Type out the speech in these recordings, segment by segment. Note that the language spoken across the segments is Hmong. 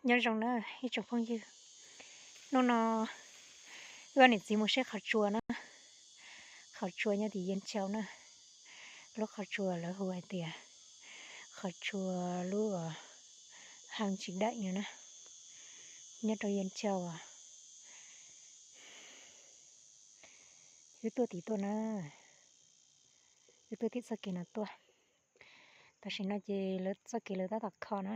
Nyob zoo na ib tsoom phooj ywg, hnub no wb ob niam txiv mus saib qhov tsua na, qhov tsua nyob tim Yia Chau na, lub qhov tsua lawv hu hais tias qhov tsua lub Haj Tsis Daim no na, nyob rau Yia Chau as. Wb tuaj tim tuaj na, wb tuaj tim txoj kev no tuaj. Tam sim no ces lawv txoj kev lawv tab tom kho na.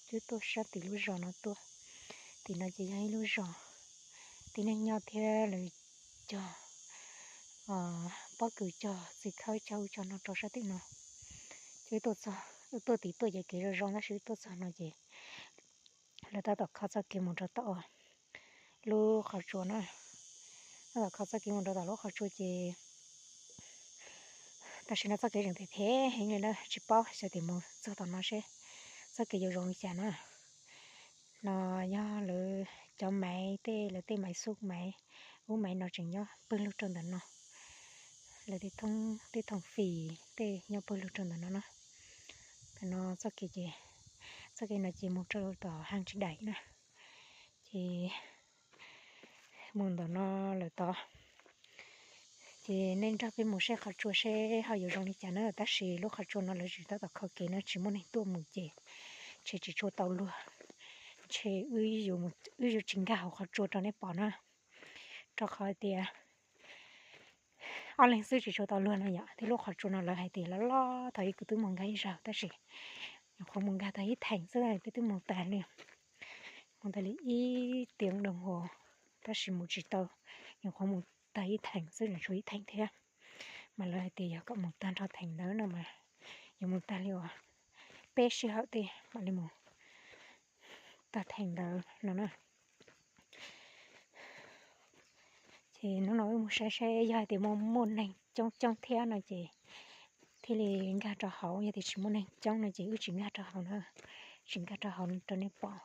Wb tuaj sab tim lub zos no tuaj. Tim no ces yog ib lub zos tib neeg nyob thiab lawv cog pob kws cog txiv khawb cog ub cog no rau sab tim no. Ces wb tuaj txog, wb tuaj tim tuaj ces kev zoo zoo tab sis wb tuaj txog no ces lawv tab tom kho txoj kev mus rau tom lub qhov tsua na. Tab tom kho txoj kev mus rau tom lub qhov tsua ces tam sim no txoj kev tseem phem phem heev li na, tsis paub xyov tias mus txog tom no seb txoj kev yuav zoo li cas na. No yog lawv cov maiv tej, lawv tej maiv xub maiv ub maiv no tseem nyob pawg lug rau ntawm no. Lawv tej thooj fim tej nyob pawg lug rau ntawm no na. Tam no txoj kev ces, txoj kev no ces mus rau tom Haj Tsis Daim na. Ces mus ntawm no lawm tod. Ces nej nrog peb mus saib qhov tsua seb ho yuav zoo li cas na, tab sis lub qhov tsua no lawv tseem tab tom kho kev no tsis muaj neeg tuaj mus ces ntshe tsis tshua tau luag, ntshe wb yuav tsis nkag hauv qhov tsua rau nej pom na, rau qhov tias ob leeg xwb tsis tshua tau luag no yom. Thiab lub qhov tsua no lawv hais tias loj loj, thaum ub kuv twb mus nkag ib zaug tab sis nyuam qhuav mus nkag tag ib theem xwb, peb twb mus tag li, mus tag li ib tiam doo hos, tab sis mus tsis tau, nyuam qhuav mus tag ib theem xwb, tshuav ib theem thiab. Mas lawv hais tias yog kom mus tag nrho theem ntawd no mas yuav mus tag li uas peb sij hawm tej mam li mus tag theem ntawd no na. Ces hnub no wb mus saib seb yog hais tias muaj, muaj neeg coob coob thiab no ces thiaj li nkag rau hauv, yog tias tsis muaj neeg coob no ces wb tsis nkag rau hauv na, tsis nkag rau hauv rau nej pom.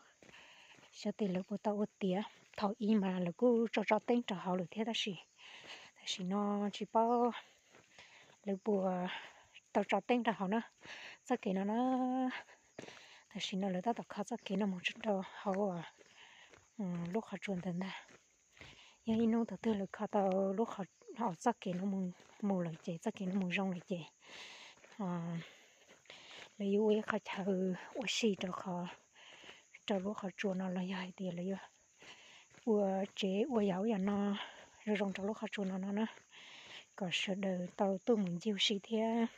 Xyov tias lawv puas tau ua tiav, thaum ub mas lawv kuj tso tso teeb rau hauv lawm thiab tab sis tam sim no tsis paub lawv puas tau tso teeb rau hauv na. Txoj kev no na, tam sim no lawv tab tom kho txoj kev no mus rau hauv lub qhov tsua ntawd ntag. Yog ib hnub thaum twg lawv kho tau lub qhov, txoj kev no mus lawm ces, txoj kev no mus zoo lawm ces lawv yuav ua ib qhov chaw ua si rau qhov, rau lub qhov tsua no los yog hais tias lawv yuav ua tsev ua yam ub yam no zoo zoo rau lub qhov tsua no no na, kom sawv daws tau tuaj mus ncig ua si thiab.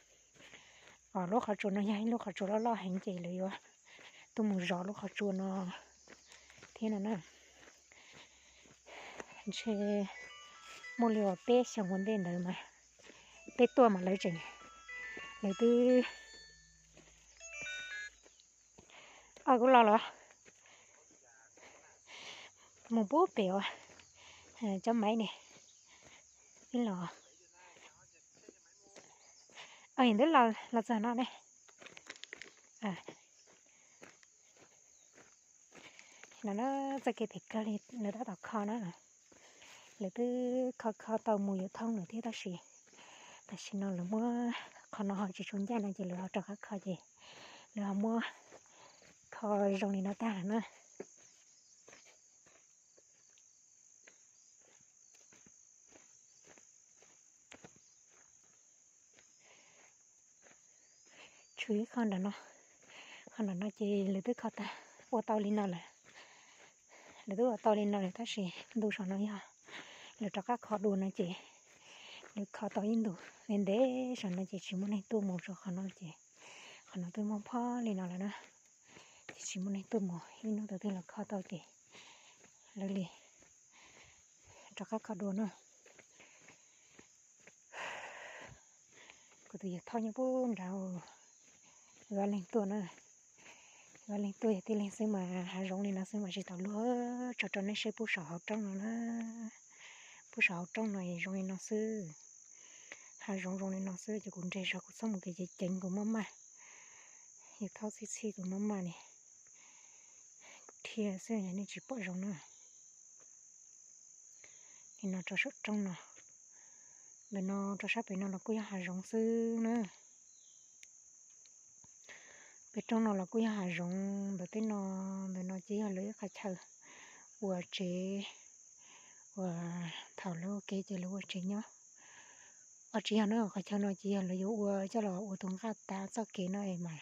Lub qhov tsua no yog ib lub qhov tsua loj loj heev ces lawv yuav tuaj mus zov lub qhov tsua no thiab no na. Ntshe muaj li uas peb xyoos ua ntej ntawd mas peb tuaj mas lawv tseem, lawv twb, o kuv los los mus pub pem uas cov maiv ne, twb los, o ntawd los txog no ne. No na, txoj kev phem kawg li lawv tab tom kho na. Lawv twb kho kho tau mus yuav thoob lawm thiab tab sis tam sim no lawv muab, qhov no ho tsis tshua ncaj no ces lawv ho rov qab kho ces lawv ho muab kho zoo li no tag lawm na. Tshuav ib qho ntawm no, qhov ntawm no ces lawv twb kho tag, ua tau li no lawm. Lawv twb ua tau li no lawm tab sis ntu saum no yog lawv rov qab kho dua no ces lawv kho tau ib ntus ntev ntev saum no ces tsis muaj neeg tuaj mus rau qhov no ces qhov no twb mob phob li no lawm na. Ces tsis muaj neeg tuaj mus, ib hnub thaum twg lawv kho tau ces lawv li rov qab kho dua na. Kuv tus yawg thauj nyob pub nrad, wb ob leeg tuaj na. Wb ob leeg tuaj yog tib leeg xwb mas hav zoov li no xwb mas tsis tau luag, tso rau nej saib pub saum hauv roob no na. Pub saum hauv roob no zoo li no xwb. Hav zoov zoo li no xwb ces kuv nres zog kuv txhob mus kev ceev ceev kuv maj maj. Yawg thauj txhij txhij kuv maj maj li. Kuv dhia xwb nej tsis pom zoo na. Li no rau saum roob no, ntawm no rau sab pem no los kuj yog hav zoov xwb na. Pem roob no los kuj yog hav zoov ntawm tej no, ntawm no ces yog lawv ib qhov chaw ua tsev, uas thaum lawv ua ke ces lawv ua tsev nyob. Os, tsis yog na, qhov chaw no ces yog lawv yuav ua coj los ua tus nqaj tav txoj kev no es mas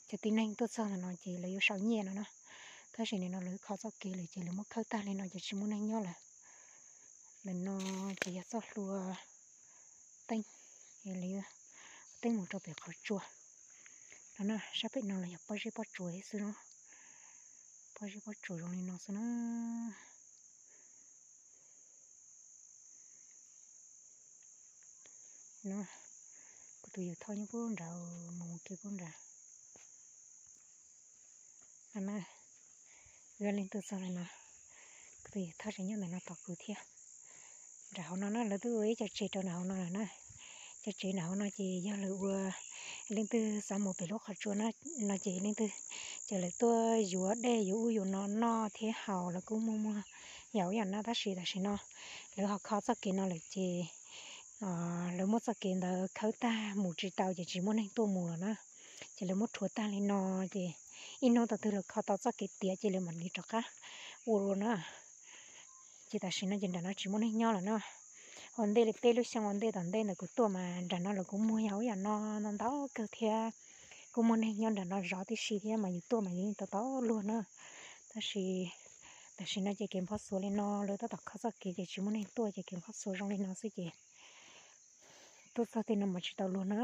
cov tib neeg tuaj txog ntawm no ces lawv yuav sau nyiaj no na. Tab sis nim no lawv kho txoj kev lawm ces lawv muab khawb tag li no ces tsis muaj neeg nyob lawm. Ntawm no ces yog txoj hlua teeb, lawv teeb mus rau pem qhov tsua no na. Sab pem no los yog pob zeb pob tsuas xwb no, pob zeb pob tsuas zoo li no xwb na. No, kuv tus yawg Thoj nyob pub nrad, mus kiag pub nrad. No na, wb leej twg txog li no, kuv tus yawg Thoj tseem nyob ntawm no tos kuv thiab. Nram hauv no na lawv twb ua ib co tsev rau nram hauv no lawm na. Cov tsev nram hauv no ces yog lawv ua, leej twg xav mus pem lub qhov tsua no ces leej twg, ces lawv tuaj yuav dej yuav ub yuav no noj thiab haus los kuj muaj muaj yam ub yam no tab sis tam sim no lawv ho kho txoj kev no lawm ces lawv muab txoj kev ntawd khawb tag mus tsis tau ces tsis muaj neeg tuaj mus lawm na. Ces lawv muab rhuav tag li no ces ib hnub thaum twg lawv kho tau txoj kev tiav ces lawv mam li rov qab ua dua na. Ces tam sim no ces nram no tsis muaj neeg nyob lawm na. Ua ntej li peb lub xyoo ua ntej tom ntej ntawm kuv tuaj mas nram no los kuj muag yam ub yam no ntau ntau kawg thiab. Kuj muaj neeg nyob nram no zov tib si thiab mas yus tuaj mas yus yeej tau tau luag na. Tab sis tam sim no ces kev nphob xuav li no lawv tab tom kho txoj kev ces tsis muaj neeg tuaj ces kev nphob xuav zoo li no xwb ces tuaj txog tej no mas tsis tau luag na.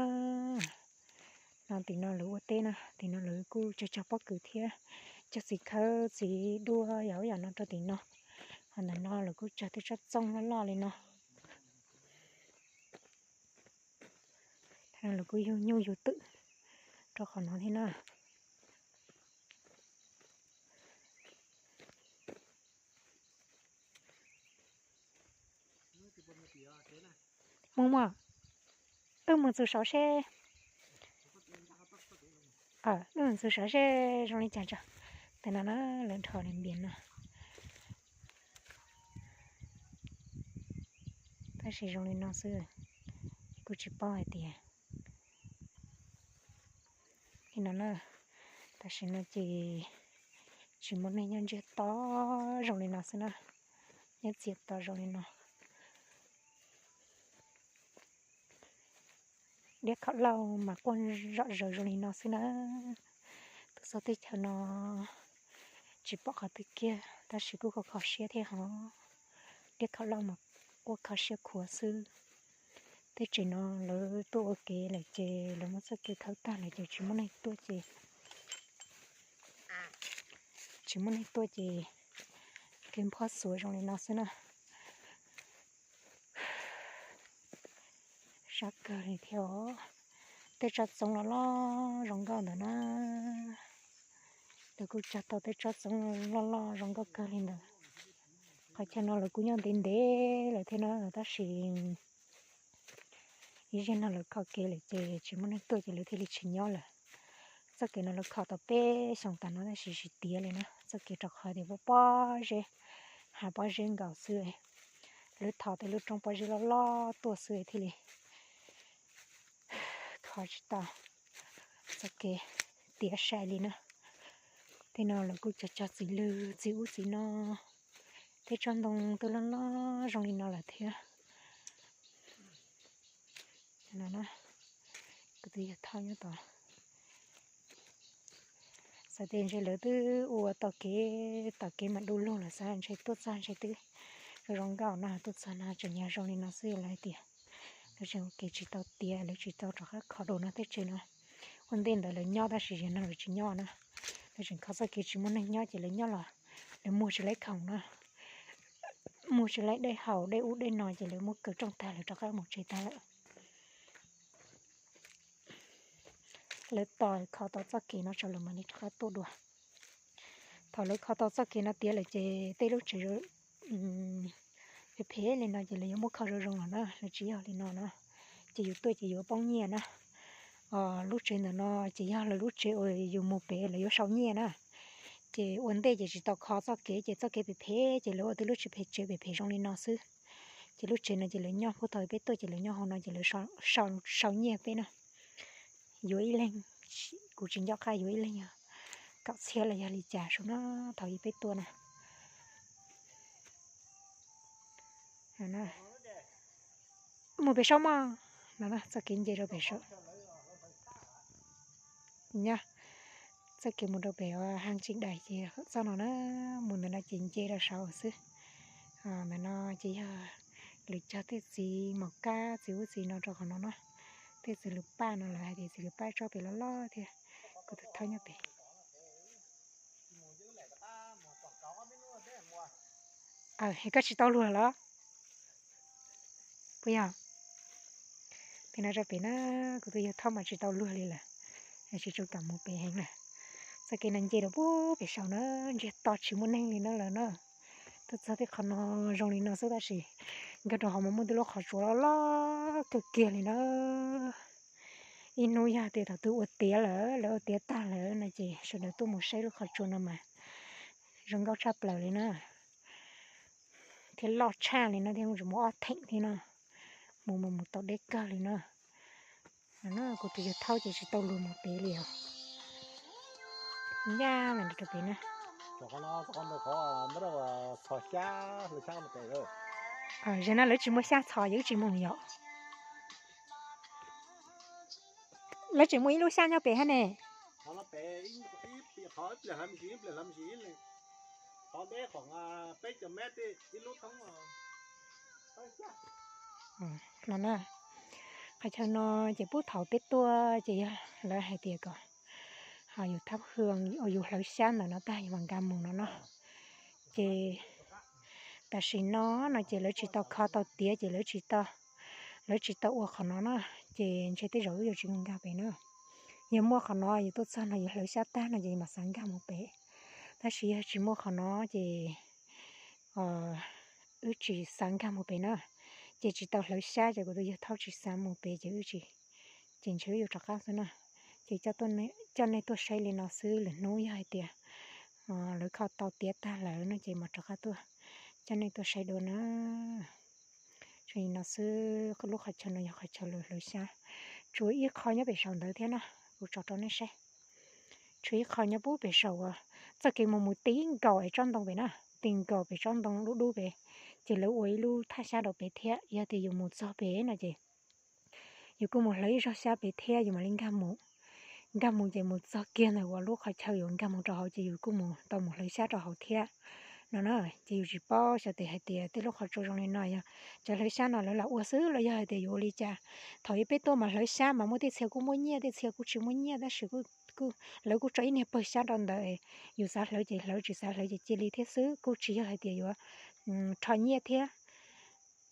No tim no lawv ua teb na, tim no lawv kuj cog cog pob kws thiab cog txiv khawb txiv duaj yam ub yam no rau tim no. Ho ntawm no lawv kuj cog tej tsob txooj loj loj li no. Lawv kuj yug nyuj yug twm rau qhov no thiab na. Muaj muaj, wb mus txus saud seb, wb mus txus saud seb zoo li cas tso. Tam no na lawv dhos li npias no. Tab sis zoo li no xwb, kuj tsis paub hais tias li no na. Tam sim no ces tsis muaj neeg nyob ntsiag to zoo li no xwb na, nyob txias to zoo li no. Diab khov lauj mas quaj zom zaws zoo li no xwb na. Tuaj txog teb chaws no tsis pom qhov twg kiag tab sis kuj kho kho siab thiab hos. Diab khov lauj mas quaj kho siab khuav xwb. Tej tsev no lawv tuaj ua ke lawm ces lawv muab txoj kev khawb tag lawm ces tsis muaj neeg tuaj ces tsis muaj neeg tuaj ces kev nphob xuav zoo li no xwb na. Sab kawg li thiab os. Tej tsob txoov loj loj zoo nkauj ntawd na. Lawv kuj cog tau tej tsob txoov loj loj zoo nkauj kawg li ntawd. Qhov chaw no lawv kuj nyob ntev ntev lawm thiab na tab sis ib zaug no lawv kho kev lawm ces tsis muaj neeg tuaj ces lawv thiaj li tsis nyob lawm. Txoj kev no lawv kho tau peb xyoos tas no tab sis tsis tiav li na, txoj kev rau qhov tias pob pob zeb, hav pob zeb nkaus xwb. Lawv thov tej lub roob pob zeb loj loj tuaj xwb thiaj li kho tsis tau txoj kev tiav sai li na. Tej no lawv kuj cog cog txiv lwg txiv ub txiv no, tej tsob ntoo twb loj loj zoo li no lawm thiab. Kuv twb yog thoj nyob tod. Xav tias ntshe lawv twb ua tau kev, tau kev mam du lug lawm xav ntshe tuaj txog ntshe twb zoo zoo nkauj no, tuaj txog no tseem yog zoo li no xwb lawv hais tias lawv tseem ua kev tsis tau tiav, lawv tsis tau rov qab kho dua no tej tsev no. Ua ntej ntawd lawv nyob tab sis yog no lawv tsis nyob na. Lawv tseem kho txoj kev tsis muaj neeg nyob ces lawv nyob los lawv muag tsis laib khoom na, muag tsis laib dej haus dej ub dej no ces lawv muab kaw rooj tag lawv rov qab mus tsev tag lawm. Lawv tos kho tau txoj kev no tso lawv mam li rov qab tuaj dua. Thaum lawv kho tau txoj kev no tiav lawm ces tej lub tsev phem phem li no ces lawv yuav muab kho zoo zoo los na, lawv tsis yog li no na. Ces yus tuaj ces yuav poob nyiaj na. Lub tsev ntawm no ces yog lawv lub tsev uas yus mus pem lawv yuav sau nyiaj na. Ces ua ntej ces tsis tau kho txoj kev ces txoj kev phem phem ces lawv ua tej lub tsev phem tsev phem phem zoo li no xwb. Ces lub tsev no ces lawv nyob puag thaum peb tuaj ces lawv nyob hauv no ces lawv sau nyiaj peb na. Yuav ib leeg Kuv tsis nco qab yuav ib leeg yog kaum txhiab los yog li cas saum no thaum ub peb tuaj na. Mus pem saum mog, no txoj kev nce rau pem saum. Nyob txoj kev mus rau pem hang tsis dais ces txoj no na, mus ntawm no ces nce rau saud xwb. Ntawm no ces yog lawv cog tej txiv maum kab txiv ub txiv no rau qhov no na. Tej txiv lws paj no lawv hais tias txiv lws paj tsob pem loj loj thiab. Kuv tus thaub nyob pem. Es koj tsis tau luag los? Puas yog? Pem no rau pem na, kuv tus yawg thaub mas tsis tau luag li lawm, tsis tshua kam mus pem heev lawm. Txoj kev no nce rau pem saum na, ntsiag to tsis muaj neeg li na lawm na. Tuaj txog tej qhov no zoo li no xwb tab sis nkag rau hauv mas muaj tej lub qhov tsua loj loj kawg kiag li na. Ib hnub yog tias thaum twg ua tiav lawm, lawv ua tiav tag lawm no ces sawv daws tuaj mus saib lub qhov tsua no mas zoo nkauj tshaj plaws li na. Thiab loj tshaj li no thiab, mus ob theem thiab no, mus mus mus tau deb kawg li na. Kuv tus yawg thaub ces tsis tau luag mus pem li os. Ncaj ntawm rau pem na. Zaum no lawv tsis muaj xyab txhos ces wb tsis mus yom. Lawv tseem muaj ib lub xyab nyob pem thiab ne. No na, qhov chaw no ces puag thaum peb tuaj ces yog lawv hais tias kom ho yus thab hwm uas yus hlawv xyab ntawm no tag yus mam nkag mus no no. Ces tam sim no no ces lawv tsis tau kho tau tiav ces lawv tsis tau, lawv tsis tau ua qhov no na, ces ntshe tej zaum wb yuav tsis mus nkag pem na. Yog muaj qhov no yus tuaj txog no yus hlawv xyab tag no ces yus mam xav nkag mus pem, tab sis yog tsis muaj qhov no ces wb tsis xav nkag mus pem na. Ces tsis tau hlawv xyab ces kuv tus yawg thaub tsis xav mus pem ces wb tsis, ces ntshe wb yuav rov qab xwb na. Ces coj nej tuaj saib li no xwb, lwm hnub yog hais tias lawv kho tau tiav tag lawm no ces mam rov qab tuaj coj nej tuaj saib dua na. Li no xwb, lub qhov chaw no yog qhov chaw lawv hlawv xyab. Tshuav ib qho nyob pem saum ntawd thiab na, kuv tso rau nej saib. Tshuav ib qho nyob puag pem saum uas txoj kev mus mus ti nkaus es tsob ntoo pem na, ti nkaus pem tsob ntoo dub dub pem, ces lawv ua ib lub thaj xyab rau pem thiab. Yog tias yus mus txog pem no ces yus kuj mus hlawv ib zog xyab pem thiab yus mam li nkag mus. Nkag mus ces mus txog kiag ntawm uas lub qhov chaw yuav nkag mus rau hauv ces yus kuj mus tau mus hlawv xyab rau hauv thiab no na. Ces yus tsis paub xyov tes hais tias tej lub qhov tsua zoo li no yog cov hlawv xyab no lawv lam ua xwb los yog hais tias yuav ua li cas. Thaum ub peb tuaj mas hlawv xyab mas muaj tej txhia kuj muaj nyiaj, tej txhia kuj tsis muaj nyiaj, tab sis lawv kuj tso ib niag pawg xyab rau ntawd, yus xav hlawv ces hlawv, tsis xav hlawv ces cia li thiab xwb, kuj tsis yog hais tias yuav rho nyiaj thiab.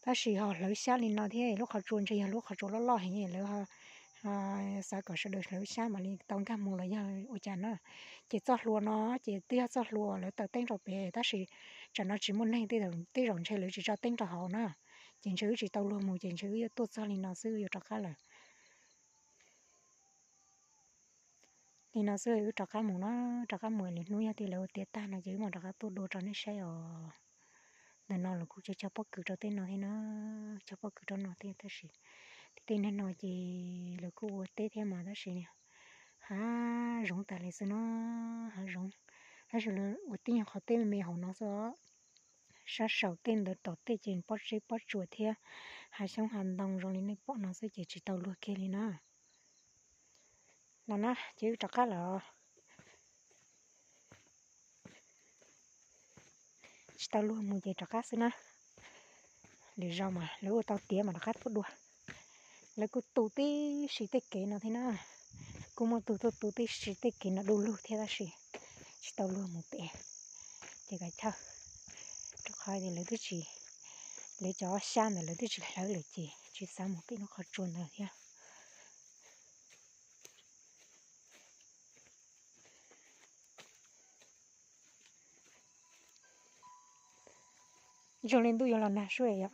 Tab sis ho hlawv xyab li no thiab, lub qhov tsua ntshe yog lub qhov tsua loj loj heev, lawv xav kom sawv daws hlawv xyab mam li tau nkag mus los yog ua cas na. Ces txoj hlua no ces twb yog txoj hlua lawv taws teeb rau pem, tab sis tsam no tsis muaj neeg, tej zaum ntshe lawv tsis tso teeb rau hauv na. Ces ntshe wb tsis tau luag mus ces ntshe wb yuav tuaj txog li no xwb yuav rov qab lawm. Li no xwb wb rov qab mus na, rov qab mus lwm hnub yog tias lawv ua tiav tag no ces wb mam rov qab tuaj dua rau nej saib os. Ntawm no los kuj cog pob kws rau tej no thiab na, cog pob kws rau no thiab tab sis tej niag no ces lawv kuj ua teb thiab mas tab sis hav zoov tas li xwb no, hav zoov. Tab sis lawv ua tib nyuag qhov teb me me hauv no xwb os. Sab saum tej ntawd tom tej ces pob zeb pob tsuas thiab hav xyoob hav ntoo zoo li nej pom no xwb ces tsis tau luag kiag li na. No na ces wb rov qab lawm. Tsis tau luag mus ces rov qab xwb na. Lwm zaus mas lawv ua tau tiav mas rov qab tuaj dua. Lawv kuj tu tib si tej kev no thiab na. Kuj muaj tus tuaj tu tib si tej kev no du lug thiab tab sis tsis tau luag mus pem. Ces kav chawj, rau qhov tias lawv twb tsis, lawv cov xyab ntawd lawv twb tsis hlawv lawm ces tsis xav mus pem lub qhov tsua ntawd thiab. Zoo li ntuj yuav los nag sub yom.